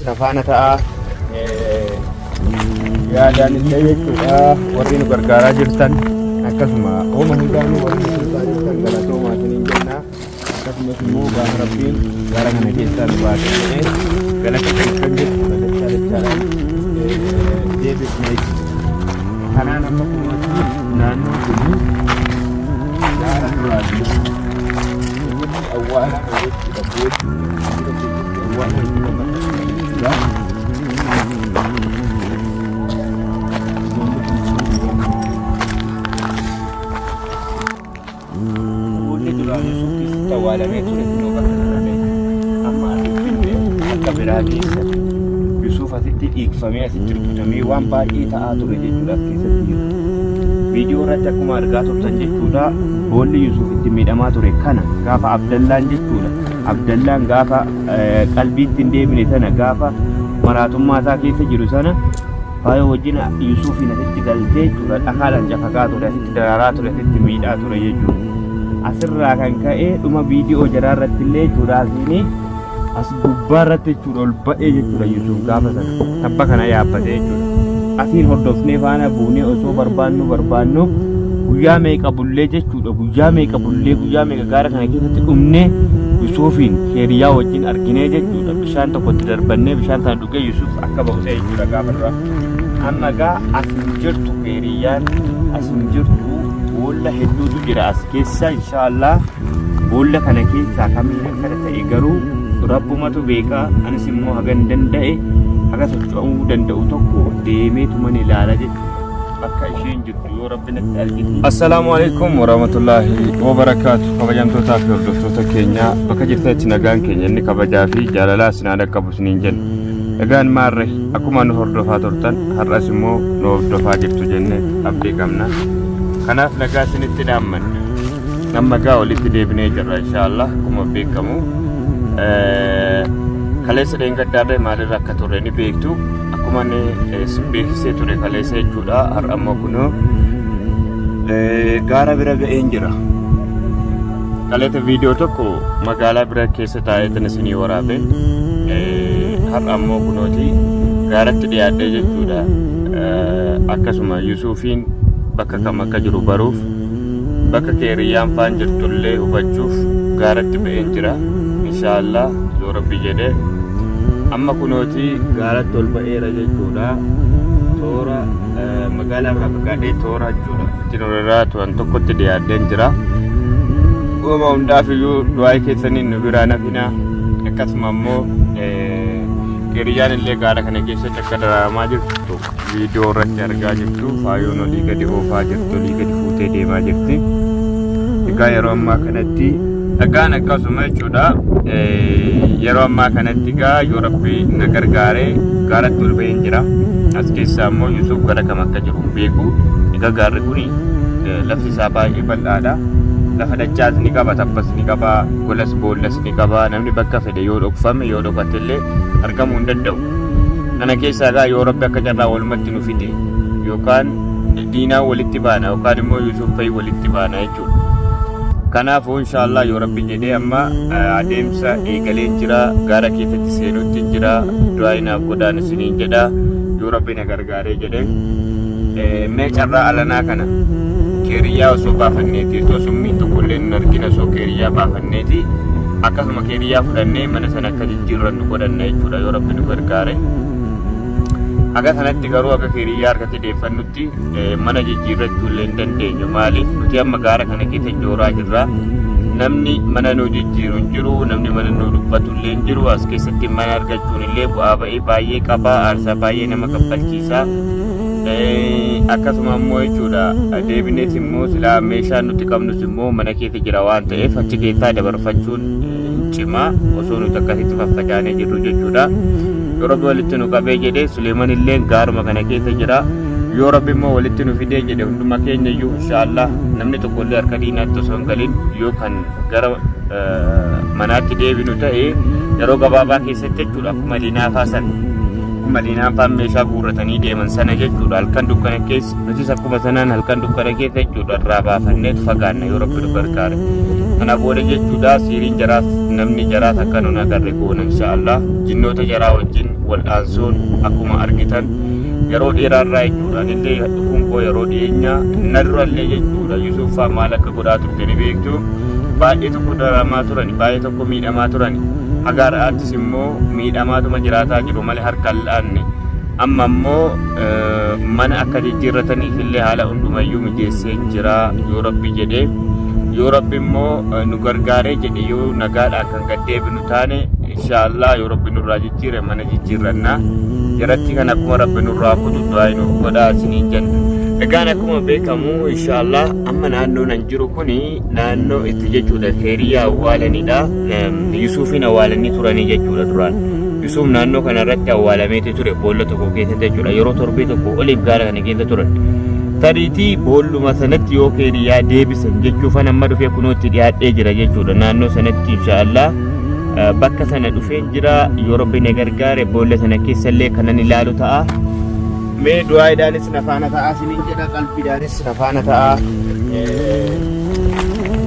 Na faana ta'aa. Yaadaan illee jechuudha warri nu gargaaraa jirtan akkasuma hooma hundaanuu warri nu gargaaraa jirtan galatoomaa isiniin jenna. Akkasumas immoo gaafa Rabbiin gara kana keessaa nu baase jedhee galata keessan jechuudha dachaa dachaadhaan deebifna jechuudha. Kanaan amma kunuunsi naannoon kun gaara duraati. Keessatti awwaalame jechuudha. Boolli keessatti awwaalame jechuudha. Boolli duraan Yusuuf keessatti awwaalamee ture kunoo bakka kana ga'e. Amma as finne bakka biraa keessa. Yusuuf asitti dhiigfamee asitti rukutamee waan baay'ee ta'aa ture jechuudha as keessatti. Viidiyoo irratti akkuma argaa turtan jechuudha boolli Yusuuf itti miidhamaa ture kana gaafa Abdallaan jechuudha. Abdallaan gaafa qalbiitti hin deebine sana gaafa maraatummaa isaa keessa jiru sana Faayoo wajjin Yusuufiin asitti galtee jechuudha dhakaadhaan cafaqaa ture asitti daraaraa ture asitti miidhaa ture jechuudha. Asirraa kan ka'e dhuma viidiyoo jaraa irratti illee jechuudha asiin as gubbaa irratti jechuudha ol ba'ee jechuudha Yusuuf gaafa sana tabba kana yaabbatee jechuudha. Asiin hordofnee faana buunee osoo barbaannu barbaannu guyyaa meeqa bullee jechuudha guyyaa meeqa bullee guyyaa meeqa gaara kana keessatti dhumnee Yusuufiin hiriyaa wajjin arginee jechuudha bishaan tokkotti darbannee bishaan sana dhugee Yusuuf akka ba'u ta'e jechuudha gaafa dura. Amma egaa as hin jirtu keeriyyaan as hin jirtu boolla hedduutu jira as keessa inshaallah boolla kana keessaa kamiin akka ta'e garuu rabbumatu beeka anis immoo hagan danda'e haga socho'uu danda'u tokko deemeetuman ilaala jechuudha. Bakka isheen jirtu yoo rabbi natti argisiise. Assalaamu alaikum warahmatullaahi wabarakaatu. Kabajamtootaa fi hordoftoota keenya bakka jirtanitti nagaan keenya inni kabajaa fi jaalalaa isin haa dhaqqabu isiniin jenna. Egaan maarre akkuma nu hordofaa turtan har'as immoo nu hordofaa jirtu jenne abdii qabna. Kanaaf nagaa isinitti dhaammanna. Amma egaa walitti deebinee jirra inshaallah akkuma beekamu. Kaleessa dheengaddaarree maalirra akka turre ni beektu. Akkuma inni isin beeksisee ture kaleessa jechuudha. Har'a immoo kunoo gaara bira ga'een jira. Kaleessa viidiyoo tokko magaalaa bira keessa taa'ee isinii waraabe. Har'a immoo kunooti gaaratti dhiyaadhee jechuudha. Akkasuma Yusuufiin bakka kam akka jiru baruuf bakka keeriyyaan faan jirtullee hubachuuf gaaratti ba'een jira. Inshaallah yoo rabbi jedhee. Amma kunooti gaaratti ol ba'eera jechuudha. Toora magaalaa irraa fagaadhee toora jechuudha. Ittiin ol irraa turan tokkotti dhiyaadheen jira. Uuma hundaaf iyyuu du'aa keessaniin nu biraa nafinaa. Akkasuma immoo hiriyyaan illee gaara kana keessatti akka daraaramaa jirtu viidiyoo irratti argaa jirtu. Faayoon olii gadi oofaa jirtu, olii gadi fuutee deemaa jirti. Egaa yeroo ammaa kanatti dhagaan akkasuma jechuudha. Yeroo ammaa kanatti egaa yoo rabbi na gargaare gaaratti ol ba'een jira. As keessaa immoo Yusuuf gara kam akka jiru hin beeku. Egaa gaarri kun lafti isaa baay'ee bal'aadha. Lafa dachaas ni qaba, tabbas ni qaba, golas boollas ni qaba. Namni bakka fedhe yoo dhokfame yoo dhokate illee argamuu hin danda'u. Kana keessaa egaa yoo rabbi akka carraa walumatti nu fide yookaan diinaan walitti baana yookaan immoo Yusuuf fa'i walitti baana jechuudha. Kanaafuu inshaallah yoo rabbi jedhee amma adeemsa eegaleen jira gaara keessatti seenutti jira du'aa naaf godhaan isiniin jedha yoo rabbi na gargaaree jedhe mee carraa alanaa kana keeriyyaa osoo baafanneeti osoo summiin tokkollee hin argin osoo keeriyyaa baafanneeti akkasuma keeriyyaa fudhannee mana sana akka jijjiirrannu godhanna jechuudha yoo rabbi nu gargaare. Haga sanatti garuu akka keeriyyaa harkatti deeffannutti mana jijjiirrachuu illee hin dandeenyu. Maaliif nuti amma gaara kana keessa jooraa jirra. Namni mana nu jijjiiru hin jiru, namni mana nu dubbatu illee hin jiru. As keessatti mana argachuun illee bu'aa ba'ii baay'ee qaba, aarsaa baay'ee nama kaffalchiisa. Akkasuma immoo jechuudha deebinees immoo silaa meeshaan nuti qabnus immoo mana keessa jira waan ta'eef achi keessaa dabarfachuun hin cimaa osoo nuti akkasitti faffacaanee jirru jechuudha. Yoo Rabbi walitti nu qabee jedhe Suleeman illee gaaruma kana keessa jira. Yoo Rabbi immoo walitti nu fidee jedhe hunduma keenya iyyuu inshaallah namni tokko illee harka diinaatti osoo hin galin yoo kan gara manaatti deebinu ta'e yeroo gabaabaa keessatti jechuudha akkuma liinaafaa sana akkuma liinaafaan meeshaa guurratanii deeman sana jechuudha halkan dukkana keessa nutis akkuma sanaan halkan dukkana keessa jechuudha irraa baafanneetu fagaanna yoo Rabbi nu gargaare. Kana booda jechuudha siiriin jaraas namni jaraas akka nun agarre goona inshaallah jinnoota jaraa wajjin Wal'aansoon akkuma argitan yeroo dheeraarraa jechuudha. Anillee dhufuun koo yeroo dhiyeenyaa na durallee jechuudha. Yusuuf faa maal akka godhaa turte ni beektu. Baay'ee tokko dararamaa turani, baay'ee tokko miidhamaa turani. Haga har'aattis immoo miidhamaatuma jiraataa jiru malee harka hin laanne. Amma immoo mana akka jijjiirrataniif illee haala hundumayyuu mijeessee jira yoo Rabbi jedhee. Yoo Rabbi immoo nu gargaaree jedhe yoo nagaadhaan kan gad deebinu taane inshaallah yoo Rabbi nurraa jijjiire mana jijjiirranna. Jaratti kan akkuma Rabbi nurraa kutu du'aa nuuf godhaa isiniin jenna. Egaan akkuma beekamu inshaallah amma naannoo nan jiru kuni naannoo itti jechuudha keeriyaa awwaalanidha. Yusuufiin awwaalanii turanii jechuudha duraan. Yusuuf naannoo kana irratti awwaalameeti ture boolla tokko keessatti jechuudha. Yeroo torbee tokko oliif gaara kana keessa turan. Tariitii boolluma sanatti yoo keeriyaa deebisan jechuufan amma dhufee kunoo itti dhiyaadhee jira jechuudha. Naannoo sanatti inshaallah bakka sana dhufee jira yoo rabbi na gargaare boolla sana keessallee kanan ilaalu ta'a. Mee du'aayiidhaanis na faana ta'aa isiniin jedha qalbiidhaanis na faana ta'aa.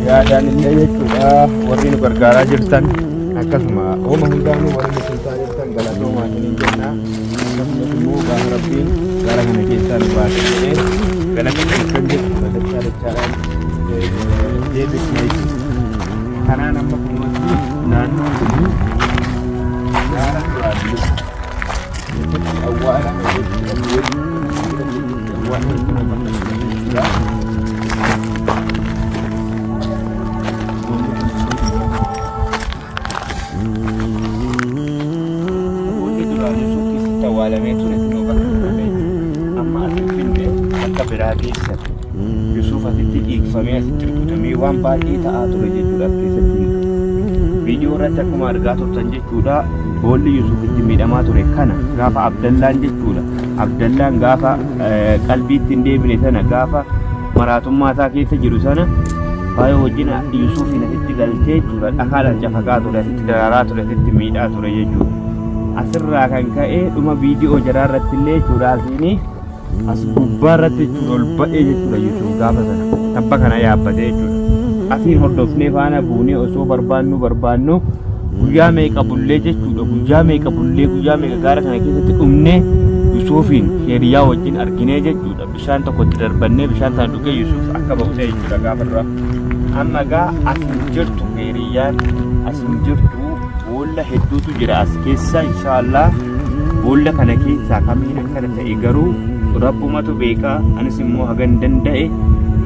Yaadaan illee jechuudha warri nu gargaaraa jirtan akkasuma homa hundaanuu warri nu tumsaa jirtan galatoomaa isiniin jenna. Akkasumas immoo gaafa rabbiin gara kana keessaa nu baase jedhee galata keessan jechuudha dachaa dachaadhaan deebisna jechuudha. Kanaan amma kunuunsi naannoon kun gaara duraan keessatti awwaalame jechuudha. Keessatti awwaalame jechuudha. Boolli duraan Yusuf keessatti awwaalamee ture kunoo bakka kana jechuudha. Amma as Finfinnee bakka biraa geessan. Yusuf asitti dhiigfamee asitti rukutamee waan baay'ee ta'aa ture jechuudha as keessatti Yusuf. Viidiyoo irratti akkuma argaa turtan jechuudha boolli Yusuf itti miidhamaa ture kana gaafa Abdallaan jechuudha. Abdallaan gaafa qalbiitti hin deebine sana gaafa maraatummaa isaa keessa jiru sana faayoo wajjin Yusufiin asitti galchee jechuudha dhakaadhaan cafaqaa ture asitti daraaraa ture asitti miidhaa ture jechuudha. Asirraa kan ka'e dhuma viidiyoo jaraa irratti illee jechuudha asiin as gubbaa irratti jechuudha ol ba'ee jechuudha Yusuf gaafa sana tabba kana yaabbatee jechuudha. Asiin hordofnee faana buunee osoo barbaannu barbaannu guyyaa meeqa bullee jechuudha guyyaa meeqa bullee guyyaa meeqa gaara kana keessatti dhumnee Yusufiin hiriyaa wajjin arginee jechuudha. Bishaan tokko itti darbannee bishaan sana dhugee Yusuuf akka ba'u ta'e jechuudha gaafa dura. Amma gaa as hin jirtu hiriyyaan as hin jirtu boolla hedduutu jira as keessa inshaallah boolla kana keessaa kamiin akkana ta'e garuu rabbumatu beeka anis immoo hagan danda'e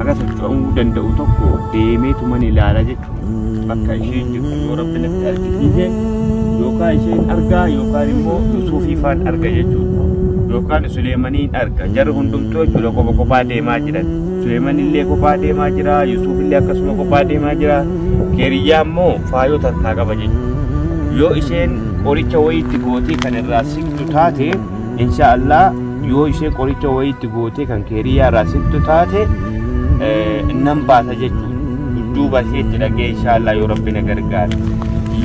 haga socho'uu danda'u tokko deemeetuman ilaala jechuudha. Bakka isheen jirtu yoo rabbi natti argisiise yookaan isheen argaa yookaan immoo Yusuufii faan arga jechuudha. Yookaan Suleemaniin arga. Jarri hundumtuu jechuudha kopha kophaa deemaa jiran. Suleeman illee kophaa deemaa jira, Yusuuf illee akkasuma kophaa deemaa jira. Keeriyyaa immoo faayoo takkaa qaba jechuudha. Yoo isheen qoricha wayii itti gootee kan irraa siqtu taate insha Allah yoo isheen qoricha wayii itti gootee kan keeriyyaa irraa siqtu taate nan baasa jechuudha. Dudduuba isheetti dhaqee insha Allah yoo rabbi na gargaare.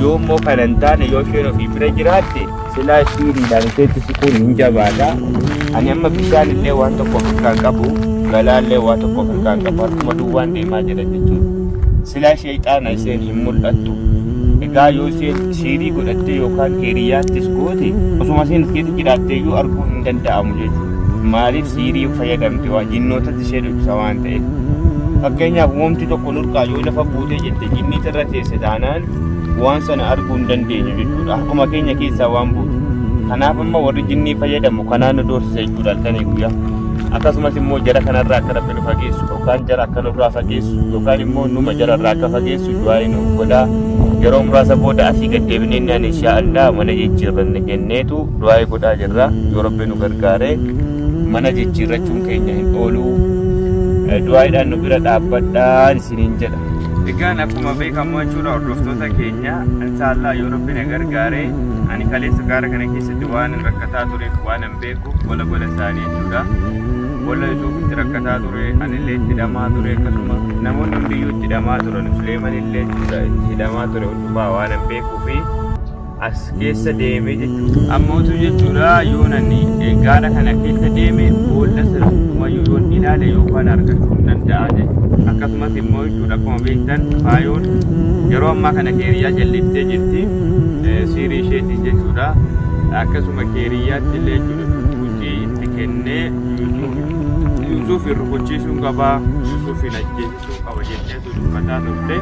Yoo immoo kana hin taane yoo isheen ofii bira jiraatte Silaa siiriidhaan isheetti siquun hin jabaata. Ani amma bishaan illee waan tokko of harkaan qabu, galaa illee waan tokko of harkaan qabu, harkuma duwwaan deemaa jira jechuudha. Silaa sheexaana isheen hin mul'attu. Egaa yoo isheen siirii godhattee yookaan keeriyyaattis goote osuma isheen as keessa jiraatte iyyuu arguu hin danda'amu jechuudha. Maaliif siirii fayyadamte waan jinnootatti ishee dhoksa waan ta'eef. Fakkeenyaaf wanti tokko nurkaa yoo lafa buutee jette jinnii irra teesse taanaan waan sana arguu hin dandeenyu jechuudha. Harkuma keenya keessaa waan buutu. Kanaaf amma warri jinnii fayyadamu kanaan nu doorsisa jechuudha halkanii guyyaa. Akkasumas immoo jara kanarraa akka rabbi nu fageessu yookaan jara akka nurraa fageessu yookaan immoo numa jararraa akka fageessu du'aa nu godhaa. Yeroo muraasa booda asii gad deebinee naan inshaa Allah mana jijjiirranne jenneetu du'aa godhaa jirra. Yoo rabbi nu gargaare mana jijjiirrachuun keenya hin oolu. Du'aadhaan nu bira dhaabbadhaa isiniin jedha. Egaan akkuma beekamu jechuudha hordoftoota keenya inshaallah yoo rabbi na gargaare ani kaleessa gaara kana keessatti waan rakkataa tureef waan hin beekuuf gola gola isaanii jechuudha. Gola Yusuuf itti rakkataa ture anillee itti hidhamaa ture akkasuma namoonni hundiyyuu itti hidhamaa turan Suleeman illee jechuudha itti hidhamaa ture hundumaa waan hin beekuufi as keessa deemee jechuudha. Ammootu jechuudha yoon ani gaara kana keessa deeme boolla sana hundumayyuu yoon ilaale yookaan argachuu hin danda'a jechuudha. Akkasumas immoo jechuudha akkuma beektan faayoon yeroo ammaa kana keeriyaa jalliftee jirti siirii isheetiin jechuudha. Akkasuma keeriyyaatti illee jechuudha shuguxii itti kennee Yuusufin rukuchiisuun qabaa, Yuusufin ajjeesisuun qaba jetteetu dubbataa turte.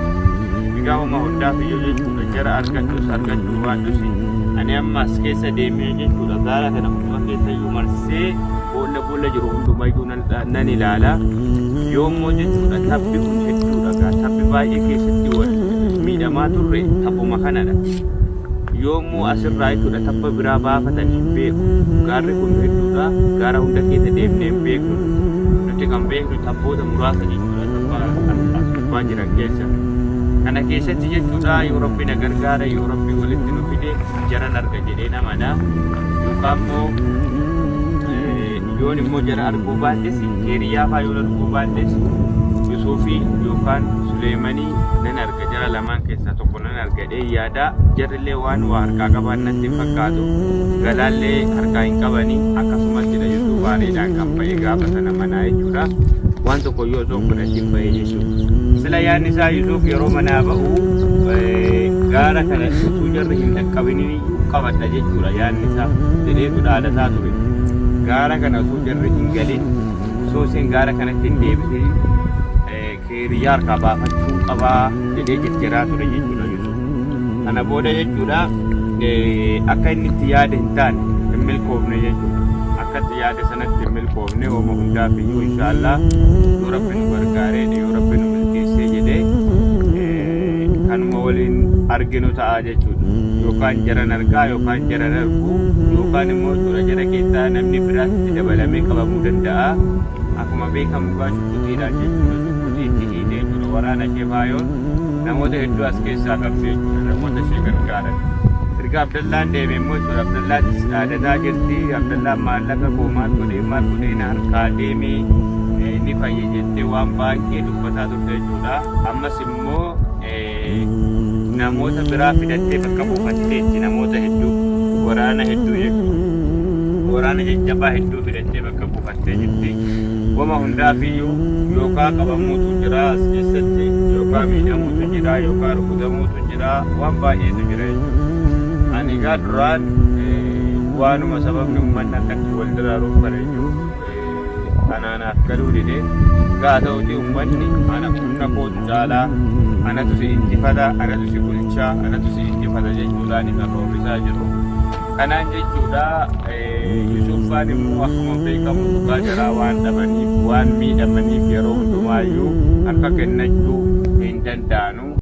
Egaa homa hundaaf iyyuu jechuudha jara argadhus argachuu baadhus ani amma as keessa deemee jechuudha gaara kana hunduma keessa iyyuu marsee boolla boolla jiru hundumayyuu nan ilaala. Yoommoo jechuudha tabbi kun hedduudha gaa tabbi baay'ee keessatti wal miidhamaa turre tabbuma kanadha. Yoommoo asirraa jechuudha tabba biraa baafatan hin beeku. Gaarri kun hedduudha gaara hunda keessa deemnee hin beeknu. Nuti kan beeknu tabboota muraasa jechuudha tabba as gubbaa jiran keessa. Kana keessatti jechuudha yoo Rabbi na gargaara yoo Rabbi walitti nu fide jaran arga jedhee namana. Yookaan immoo yoon immoo jara arguu baadhes keeriyyaa faa yoon arguu baadhes Yusuufii yookaan Suleemanii nan arga jara lamaan keessaa tokko nan arga jedhee yaada. Jarrillee waan waa harkaa qaban natti hin fakkaatu. Galaallee harkaa hin qabani. Akkasumattidha Yusuuf aariidhaan kan ba'e gaafa sana manaa jechuudha. Waan tokko iyyuu osoo hin fudhatin ba'e jechuudha. Sila yaadni isaa Yusuuf yeroo manaa ba'u gaara kana utuu jarri hin dhaqqabinin iyyuu qabadha jechuudha yaadni isaa jedheetu dhaadataa ture. Gaara kana osoo jarri hin galin osoo isheen gaara kanatti hin deebisin Keeriyyaa harkaa baafachuun qabaa jedhee jirjiraa ture jechuudha Yusuf. Kana booda jechuudha akka inni itti yaade hin taane hin milkoofne jechuudha. Akka itti yaade sanatti hin milkoofne hooma hundaaf iyyuu inshaallah yoo rabbi nu gargaaree yoo rabbi nu milkeessee jedhee kanuma waliin arginu ta'a jechuudha. Yookaan jaran argaa yookaan jaran argu yookaan immoo jechuudha jara keessaa namni biraas itti dabalamee qabamuu danda'a. Akkuma beekamu gaa shugguxiidhaan jechuudha. Shugguxii itti hiite jechuudha. Waraana ishee faayoon namoota hedduu as keessaa qabdi jechuudha. Namoota ishee gargaaran. Erga Abdallaan deeme immoo jechuudha Abdallaattis dhaadataa jirti. Abdallaan maallaqa koo maal godhee maal godhee na harkaa deeme ni fayye jettee waan baay'ee dubbataa turte jechuudha. Ammas immoo namoota biraa fidattee bakka buufatteetti namoota hedduu waraana hedduu jechuudha. Waraana jajjabaa hedduu fidattee bakka buufattee jirti. Wama hundaafiyyuu yookaa qabamuutu jira as keessatti yookaa miidhamuutu jira yookaa rukutamuutu jira waan baay'eetu jira jechuudha. Ani egaa duraan waanuma sababni uummanni akkatti wal daraaruuf kana iyyuu anaa naaf galuu dide. Gaa ta'uti uummanni ana humna kootu caalaa anatu si injifata anatu si bulchaa anatu si injifata jechuudhaan kan roorrisaa jiru. Kanaan jechuudha Yusuffaan immoo akkuma beekamu dhugaa jaraa waan dhabaniif waan miidhamaniif yeroo hundumaayyuu harka kennachuu hin danda'anu.